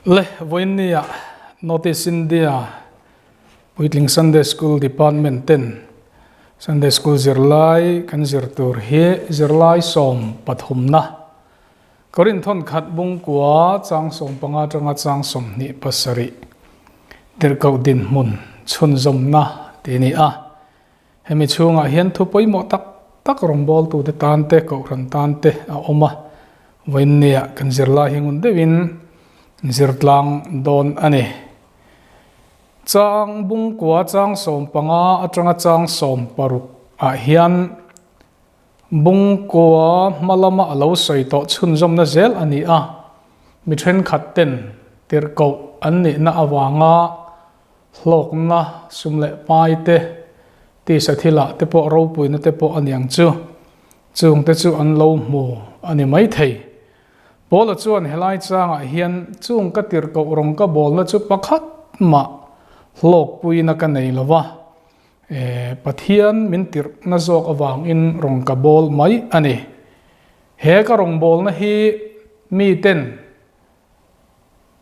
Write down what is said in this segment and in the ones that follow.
Le vawiinnia North East India Puitling Sunday School Department ten Sunday School zirlai kan zir tur hi zirlai sawm pathumna Korinthon khat bungkua chang 15 atanga chang 27 tirhkoh dinhmun chhunzawmna tih a ni a. Hemi chhungah hian thu pawimawh tak tak rawngbawltute tan te, kohhran tan te a awm a, vawiinnia kan zirlai hi ngun deuhin zirtlang dawn a ni. Chang bungkua chang 15 atanga chang 16 ah hian bungkua hma lama a lo sawi tawh chhunzawmna zel a ni a, mi thenkhat ten tirhkoh an nihna avanga Hlawkna sum leh pai te, tisa thilah te pawh ropuina te pawh a niang chu. Chung te chu an lo hmu a ni maithei. Paula chuan helai changah hian chung ka tirhkoh rawng ka bawlna chu pakhat mah hlawkpuina ka nei lo va, e, Pathian min tirhna zawk avangin rawng ka bawl mai a ni. He ka rawngbawlna hi miten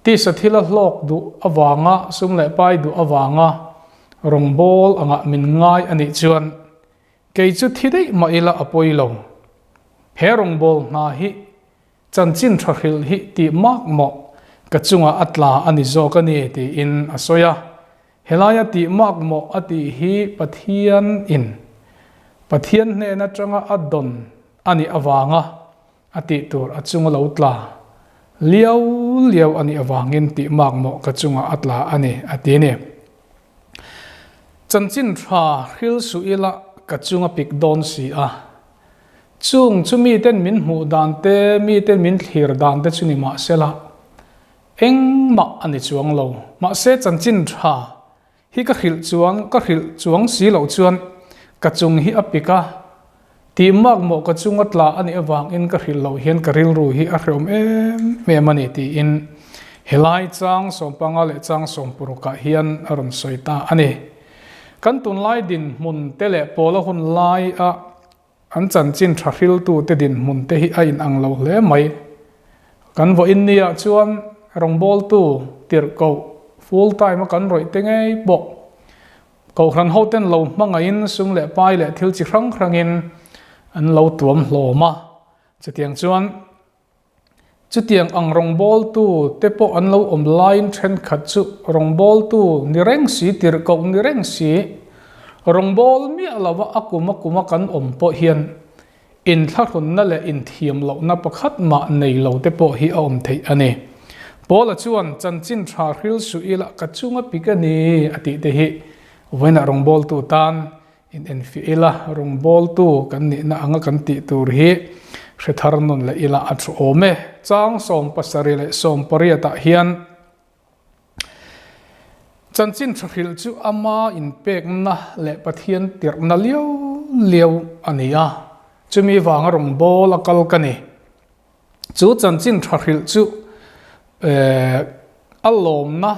Tisa thila hlawk duh avanga sum leh pai duh avanga rawngbâwl angah min ngai a nih chuan kei chu thi daih mah ila a pawi lo. He rawngbâwl hna hi chanchin tha hrilh hi tih mak mawh ka chungah a tla a ni zawk a ni tiin a sawi a. Helaia tih mak mawh a tih hi Pathian in Pathian hnen atanga a dawn a nih avanga A tih tur a chunga lo tla liau liau a nih avangin tih mak mawh ka chungah a tla a ni, a ti a ni. Chanchin tha hril suh ila ka chunga pik dawn si a. Chung chu miten min hmuh dan te, miten min thlir dan te chu ni mahsela engmah a ni chuang lo. Mahse chanchin tha Hi ka hrilh chuang, ka hrilh chuang si loh chuan ka chung hi a pik a, tih mak mawh ka chung a tla a nih avangin ka hrilh loh hian ka rilru hi a hreawm em em a ni tiin helai chang 15 leh chang 16 ah hian a rawn sawi ta a ni. Kan tunlai dinhmun te leh pawla hun lai a an chanchin tha hriltu te dinhmun te hi a inang lo hle mai. Kan vawiin niah chuan rawngbawltu tirhkoh full time a kan rawih te ngei pawh Kohhran hoten lo hmangaihin sum leh pai leh thil chi hrang hrangin an lo tuam hlawm a. Chutiang chuan chutiang ang rawngbawltu te pawh an lo awm laiin thenkhat chu rawngbawltu ni reng si, tirhkoh ni reng si, rawngbâwl miah lova a kum a kuma kan awm pawh hian Inthlahrunna leh inthiam lohna pakhat mah nei lo te pawh hi a awm theih a ni. Paula chuan, Chanchin tha hril suh ila ka chunga pik a ni, a tih te hi vawiinah rawngbawltu tan in enfiah ila, rawngbawltu kan nihna anga kan tih tur hi hre thar nawn leh ila a thu awm e. Chang 17 leh 18 ah hian Chanchin tha hrilh chu ama inpekna leh Pathian tirhna liau liau a ni a, chumi vanga rawngbâwl a kal ka ni. Chu chanchin tha hrilh chu a lawmna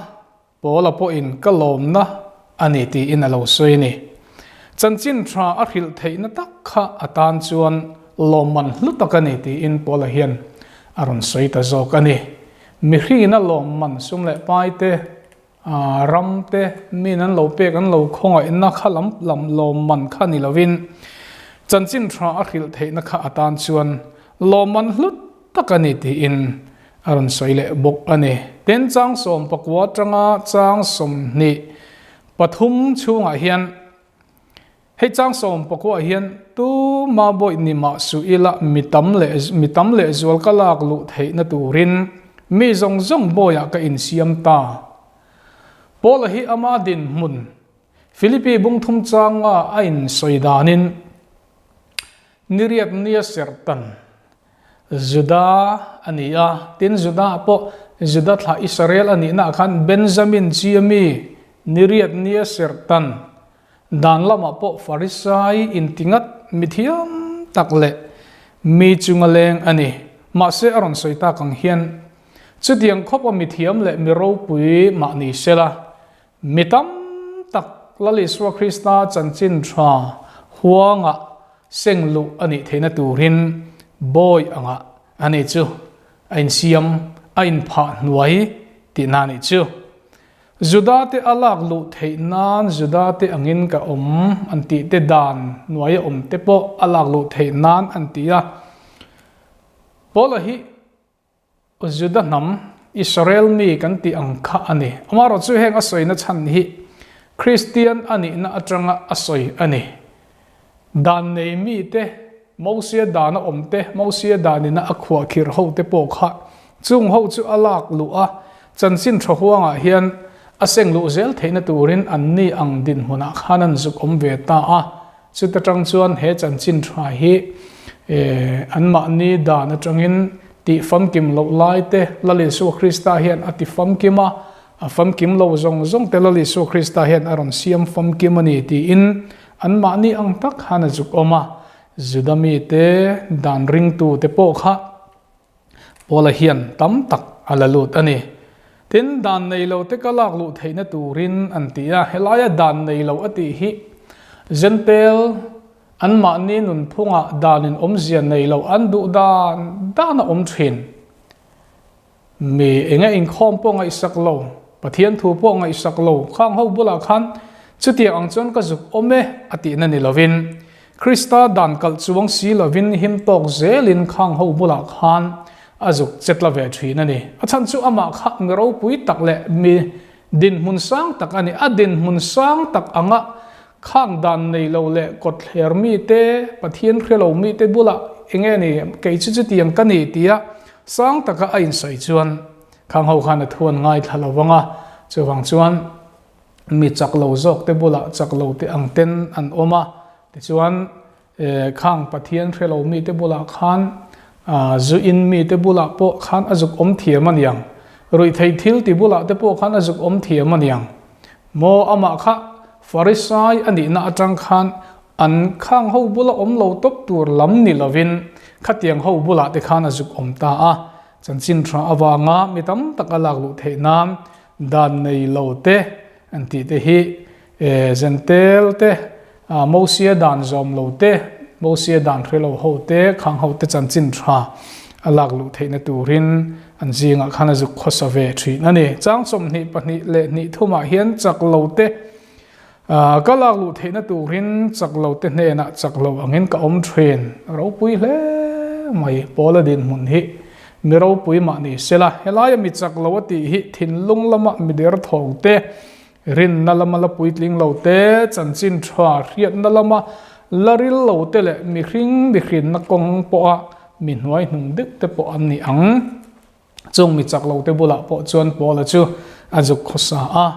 pawla pawhin ka lawmna a ni tiin a lo sawi a ni. Chanchin tha a hrilh theihna tak kha a tan chuan lawmman hlu tak a ni tiin Paula hian a rawn sawi ta zawk a ni. Mihringin a lawmman sum leh pai te, ram te, min an lo pek an lo khawngaihna kha lam lam lawmman kha ni lovin chanchin tha a hrilh theihna kha a tan chuan lawmman hlu tak a ni tiin a rawn sawi leh bawk a ni. Tin, chang 19 atanga chang 23 chhungah hian Hei chang 19 ah hian tuma bawih ni mah suh ila mi tam leh mi tam leh zual ka lak luh theihna turin mi zawng zawng bawiah ka insiam ta. Paula hi ama dinhmun Philippi bungthum changa a insawi danin niriat nia serhtan Juda a ni a, tin Juda pawh Juda thlah Israel a nihnaah khan Benjamin chi ami niriat nia serhtan Dan lamah pawh Farisai intingat mi thiam tak leh mi chunga leng a ni. Mahse a rawn sawi tak ang hian chutiang khawpa mi thiam leh mi ropui mah ni sela, mi tam tak Lal Isua Krista chanchin tha huangah seng luh a nih theihna turin bawi angah a ni chu a insiam, a inphah hnuai. Tihna a nih chu. Juda-te a lak luh theih nan Juda-te angin ka awm an tih te dan hnuaia awm te pawh a lak luh theih nan an ti a. Paula hi Juda hnam, Israel mi kan tih ang kha a ni. Amaherawhchu chu heng a sawina chhan hi Kristian a nihna atanga a sawi a ni. Dan nei mite, Mosia dana awm te, Mosia danina a khuahkhirh ho te pawh kha chung ho chu a lak luh a, chanchin tha huangah hian a seng luh zel theihna turin anni ang dinhmunah khan an zuk awm ve ta a. Chuta tang chuan he chanchin tha hi anmahni dan atangin tih famkim loh lai te Lal Isua Krista hian a ti famkim a, a famkim lo zawng zawng te Lal Isua Krista hian a rawn siam famkim a ni tiin Anmahni ang tak khan a zuk awm a, Juda mite dan ringtute pawh kha Paula hian tam tak a la lut a ni. Tin, dan nei lote ka lak luh theihna turin an ti a, helaia dan nei lo a tih hi Jentail anmahni nunphungah danin awmzia nei lo an duh dan dan a awm thin. Mi enge inkhawm pawh ngaihsak lo, Pathian thu pawh ngaihsak lo, khang ho bulah khan chutiang ang chuan ka zuk awm e a tihna ni lovin, Krista dan kalh chuang si lovin him tawk zelin khang ho bulah khan a zuk che tla ve thin a ni. A chhan chu amah kha mi ropui tak leh mi dinhmun sang tak a ni. A dinhmun sang tak anga Khang dan nei lo leh kawtthler mite, Pathian hre lo mite bulah enge ni kei chu chutiang ka ni tia sang taka a insawi chuan khang ho khan a thu an ngaithla lo vang a, chuvang chuan mi chak lo zawk te bulah chak lo te ang ten an awm a, tichuan khang Pathian hre lo mite bulah khan zu in mite bulah pawh khan a zuk awm thiam a niang, ruihtheih thil ti bulah te pawh khan a zuk awm thiam a niang. Maw amah kha Farisai a nihna atang khan an khang ho bula awm lo tawp tur lam ni lovin khatiang ho bulah te khan a zuk awm ta a, chanchin tha avanga mi tam tak a lak luh theih nan dan nei lo te an tih te hi Zentel te Mosia dan zawm lo te, Mosia dan hre lo ho te, khang ho te chanchin tha a lak luh theihna turin an zingah khan a zuk khawsa ve thin a ni. Chang 22 leh hnih thumah hian chak lo te ka lak luh theihna turin chak lo te hnenah chak lo angin ka awm thin. Ropui hle mai Paula dinhmun hi mi ropui mah ni sela, helaia mi chak lo a tih hi thinlung lama mi derthawng te, Rinna lama la puitling lo te, chanchin tha hriatna lama la ril lo te leh mihring mihrinna kawng pawha mi hnuai hnung deuh te pawh an ni ang. Chung mi chak lo te bulah pawh chuan Paula chu a zuk khawsa a,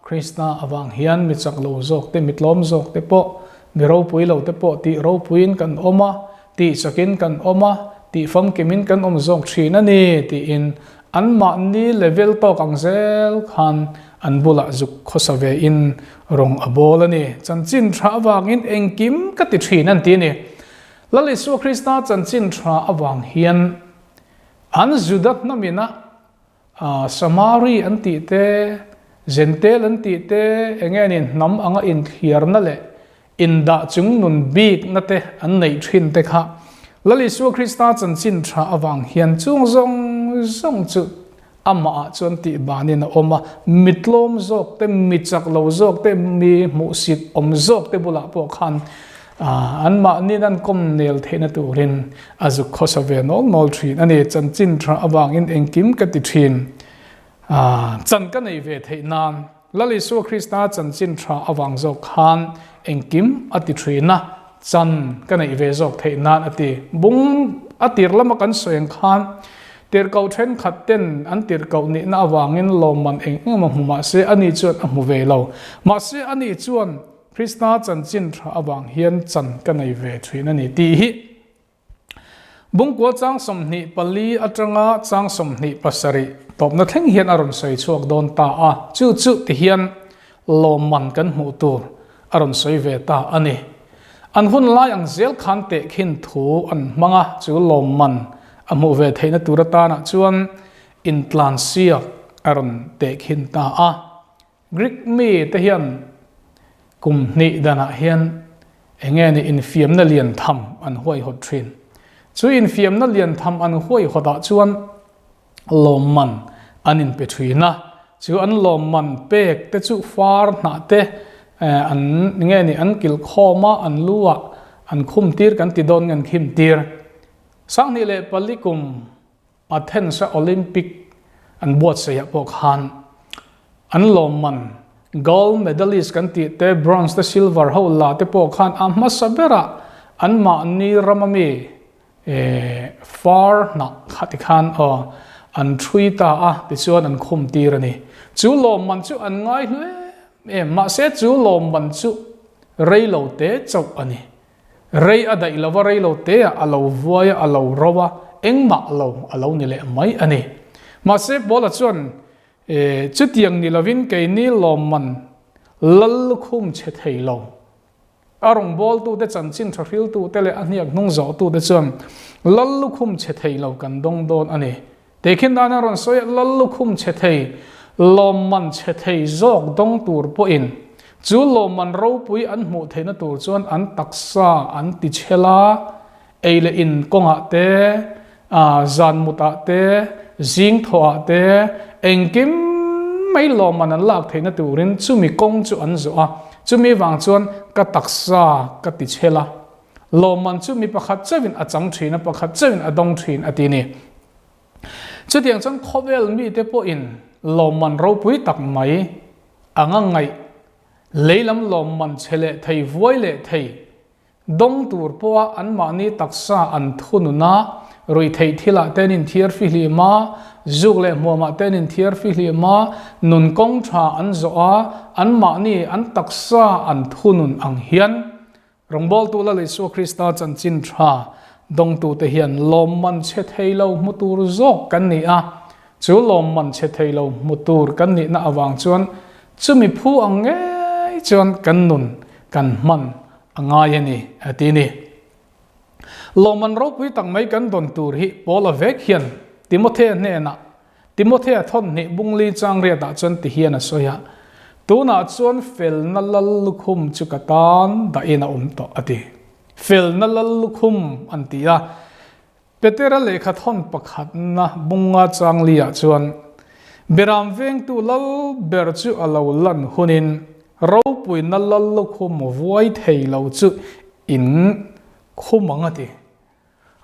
Krista avang hian mi chak lo zawk te, mi tlawm zawk te pawh, mi ropui lo te pawh tih ropuiin kan awm a, tih chakin kan awm a, tih famkimin kan awm zawk thin a ni tiin anmahni level tawk ang zel khan an bulah zuk khawsa ve in rawng a bawl a ni. Chanchin tha avangin engkim ka ti thin an ti a ni. Lal Isua Krista chanchin tha avang hian an Juda hnamina Samari an tih te, Zentel an tih te, enge a nih hnam anga inthliarna leh indah chung nun bikna te an neih thin te kha Lal Isua Krista chanchin tha avang hian chung zawng zawng chu amahah chuan tih banin a awm a, mi tlawm zawk te, mi chak lo zawk te, mi hmuhsit awm zawk te bulah pawh khan anmahniin an kawm nel theihna turin a zuk khawsa ve nawl nawl thin a ni. Chanchin tha avangin engkim ka ti thin, chan ka nei ve theih nan. Lal Isua Krista chanchin tha avang zawk khan engkim a ti thin a, chan ka neih ve zawk theih nan a ti. Bung a tir lama kan sawi ang khan tirhkoh thenkhat ten an tirhkoh nihna avangin lawmman eng eng emaw hmu mahse ani chuan a hmu ve lo. Mahse ani chuan Krista chanchin tha avang hian chan ka nei ve thin a ni tih hi Bungkua chang 24 atanga chang 27 tawpna thleng hian a rawn sawi chhuak dawn ta a, chu chu ti hian lawmman kan hmuh tur a rawn sawi ve ta a ni. An hun lai ang zel khan tehkhin thu an hmang a, chu lawmman a hmuh ve theihna tur atanah chuan intlansiak a rawn tehkhin ta a. Greek mi te hian kum hnih danah hian enge ni infiamna lian tham an huaihawt thin. Chu infiamna lian tham an huaihawtah chuan lawmman an inpe thin a. Chu an lawmman pek te chu far hnah te an nge ni an kilh khawm a, an lu ah an khum tir kan ti dawn nge an khim tir. 2004 kum Athens a Olympic an buatsaih ah pawh khan an lawmman gold medalist kan tih te bronze te silver ho la te pawh khan a hmasa berah anmahni ram ami Far hnah kha tikhan aw an thui ta a tichuan an khum tir a ni. Chu lawmman chu an ngai hlu em em mahse chu lawmman chu rei lo te chauh a ni. Rei a daih lova rei lo te ah a lo vuai a a lo ro a engmah lo a lo ni leh mai a ni. Mahse Paula chuan chutiang ni lovin keini lawmman lal lukhum chhe thei lo A rawngbawltute, chanchin tha hriltute leh a hniak hnung zawhtute chuan Lal lukhum chhe thei lo kan dawng dawn a ni. Tehkhin dan a rawn sawi a, Lal lukhum chhe thei, lawmman chhe thei zawk dawng tur pawhin chu lawmman ropui an hmuh theihna tur chuan an taksa an ti chhel a, ei leh in kawngah te, zan mutah te, zing thawhah te, engkim mai lawmman an lak theihna turin chumi kawng chu an zawh a, chumi vang chuan ka taksa ka ti chhel a, lawmman chu mi pakhat chauhin a chang thin a, pakhat chauhin a dawng thin a ti ni. Chutiang chuan khawvel mite pawhin lawmman ropui tak mai anga ngaih, leilam lawmman chhe leh thei, vuai leh thei, Dawng tur pawha anmahni taksa an thunun a, ruihtheih thilah te an inthiar fihlim a, zuk leh hmuamah te an inthiar fihlim a, nun kawng tha an zawh a, anmahni an taksa an thunun ang hian rawngbawltu Lal Isua Krista chanchin tha dawngtute hian lawmman chhe thei lo hmu tur zawk kan ni a, chu lawmman chhe thei lo hmu tur kan nihna avang chuan chumi phu ang ngei chuan kan nun kan hman A ngai a ni, a ti ni. Lawmman ropui tak mai kan dawn tur hi Paula vek hian Timothea hnenah, Timothea thawnhnih bungli chang riatah chuan ti hian a sawi a, Tunah chuan felna lal lukhum chu ka tan dahin a awm tawh, a ti. Felna lal lukhum an ti a. Petera lehkha thawn pakhatna bunga changli-ah chuan, Beram vengtu lal ber chu a lo lan hunin ropuina lal lukhum vuai thei lo chu in khum ang a ti.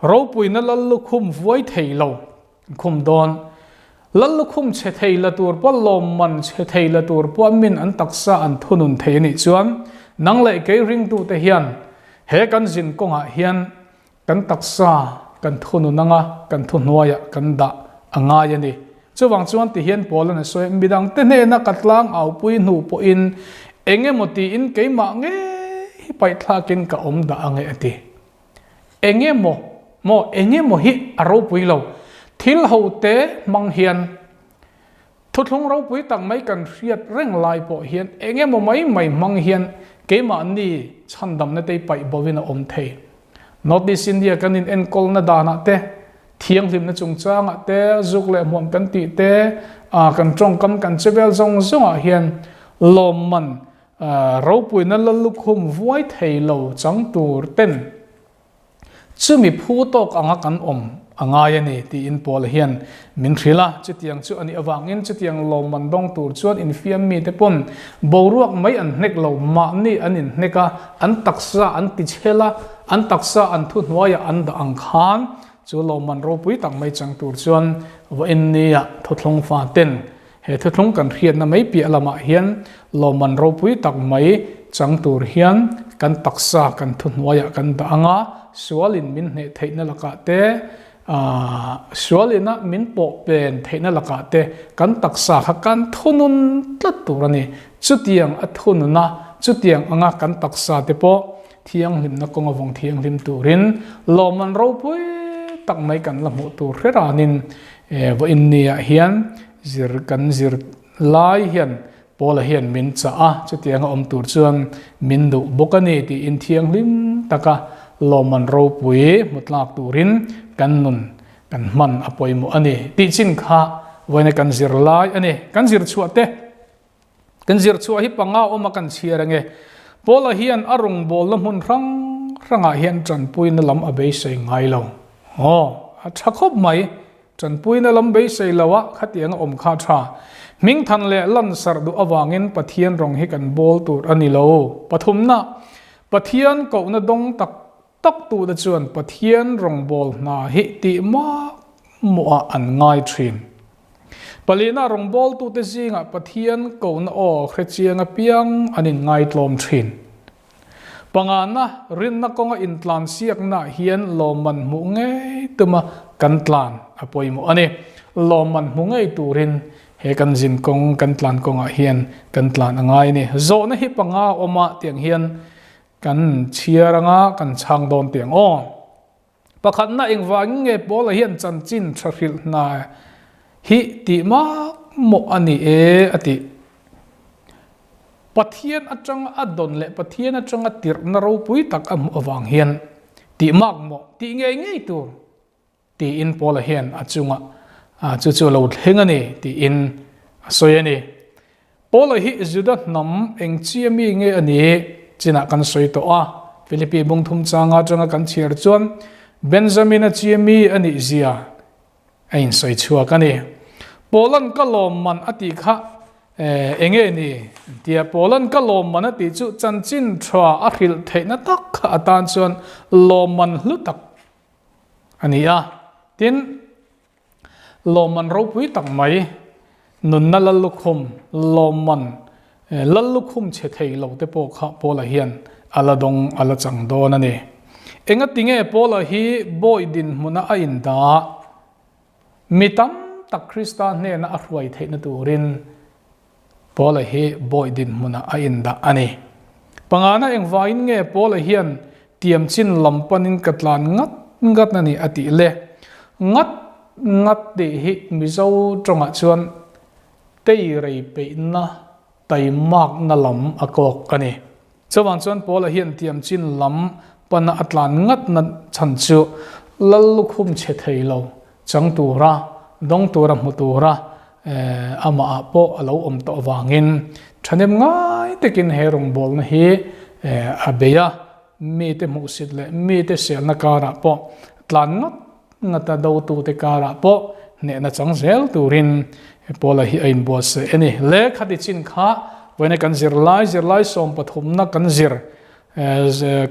Ropuina lal lukhum vuai thei lo in khum dawn. Lal lukhum chhe thei la tur pawh lawmman chhe thei la tur pawh min an taksa an thunun thei a nih chuan nang leh kei ringtute hian he kan zin kawngah hian Kan taksa kan thunun anga kan thuhnuaiah kan dah a ngai a ni. Chuvang chuan tihian Paul-a'n a sawi a, Midangte hnena ka tlang aupui hnu pawhin eng emaw tiin keimah ngei hi paihthlakin ka awm dah ange a ti. Eng emaw maw eng emaw hi a ropui lo. Thil hote hmang hian Thuthlung ropui tak mai kan hriat reng lai pawh hian eng emaw mai mai hmang hian keimahni chhandamna te paih bovin a awm thei. North East India kan in enkawlna danah te, thianghlimna chungchangah te, zuk leh hmuam kan tih te, kan tawngkam kan che vel zawng zawngah hian lawmman ropuina lallukhum vuai thei lo chang tur ten Chumi phu tawk anga kan awm a ngai a ni, tiin Paula hian min hrilh a. Chutiang chu a nih avangin chutiang lawmman dawng tur chuan infiam mite pawn boruak mai an hnek lo, mahni an inhnek a, an taksa an tichhel a, an taksa an thuhnuaiah an dah ang khan chu lawmman ropui tak mai chang tur chuan vawiin nia thuthlung faten He thuthlung kan hriatna mai piah lamah hian lawmman ropui tak mai chang tur hian kan taksa kan thuhnuaiah kan dah ang a, sualin min hneh theihna lakah te, sualina min pawh pen theihna lakah te kan taksa kha kan thunun tlat tur a ni. Chutiang a thunun a, chutiang anga kan taksa te pawh thianghlimna kawnga vawng thianghlim turin lawmman ropui tak mai kan la hmuh tur hre ranin Vawiin niah hian zir kan zir lai hian Paula hian min chah a, chutianga awm tur chuan min duh bawk a ni tiin thianghlim taka lawmman ropui hmu tlak turin kan nun kan hman a pawimawh a ni tih chin kha vawiina kan zir lai a ni. Kan zir chhuah te Kan zir chhuah hi panga awm a kan chhiar ange. Paula hian a rawngbawlna hmun hrang hrangah hian tanpuina lam a beisei ngai lo. Aw, a tha khawp mai. Tanpuina lam beisei lo a khatiang a awm kha tha. Hmingthan leh lansarh duh avangin Pathian rawng hi kan bawl tur a ni lo. Pathumna, Pathian kohna dawng tak tak tute chuan Pathian rawngbâwl hna hi tih mak mawhah an ngai thin. Palina rawngbâwltute zingah Pathian kohna aw hrechiang apiang an inngaitlawm thin. Pangana, rinna kawnga intlansiaknaah hian lawmman hmuh ngei tuma kan tlan a pawimawh a ni. Lawmman hmu ngei turin he kan zin kawng, kan tlan kawngah hian kan tlan a ngai a ni. Zawhna hi panga a awm a tiang hian kan chhiar anga kan chhang dawn tiang aw. Pakhatna engvangin nge Paula hian chanchin tha hrilh hna hi tih mak mawh a ni e a tih. Pathian atanga a dawn leh Pathian atanga tirhna ropui tak a hmuh avang hian tih mak mawh tih ngei ngei tur tiin Paula hian a chungah chu chu a lo thleng a ni tiin a sawi a ni. Paula hi Juda hnam eng chia mi nge a nih chinah kan sawi tawh a. Philippi bungthum changa atanga kan chhiar chuan Benjamina chia mi a nih zia a insawi chhuak a ni. Paula'n ka lawmman a tih kha eng nge ni? Tia Paula'n ka lawmman a tih chu chanchin tha a hrilh theihna tak kha atan chuan lawmman hlu tak a ni a. Tin, Lawmman ropui tak mai, nunna lallukhum, lawmman lallukhum chhe thei lo te pawh kha Paula hian a la dawng, a la chang dawn a ni. Engati nge Paula hi bawi dinhmuna a indah? Mi tam tak Krista hnena a hruai theihna turin Paula hi bawi dinhmunah a indah a ni. Pangana engvangin nge Paula hian tiamchin lam panin ka tlan ngat ngat a ni a tih le? Ngat ngat tih hi Mizo tawngah chuan tei rei peihna, taimakna lam a kawk a ni. Chuvang chuan Paula hian tiamchin lam pana a tlan ngat na chhan chu Lal lukhum chhe thei lo chang tura, dawng tura hmu tura amahah pawh a lo awm tawh avangin thahnem ngai takin he rawngbawlna hi a bei a, mite hmuhsit leh mite selna karah pawh tlan ngat ngata dotute karah pawh hnehna chang zel turin Paula hi a inbuatsaih a ni. Lehkha ti chin kha vawiina kan zirlai zirlai sawmpathumna kan zir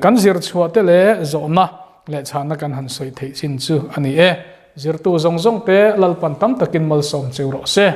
kan zir chhuah te leh zawhna leh chhahna kan han sawi theih chin chu a ni e. Zirtu zawng zawng te Lalpan tam takin malsawm cheu rawh se.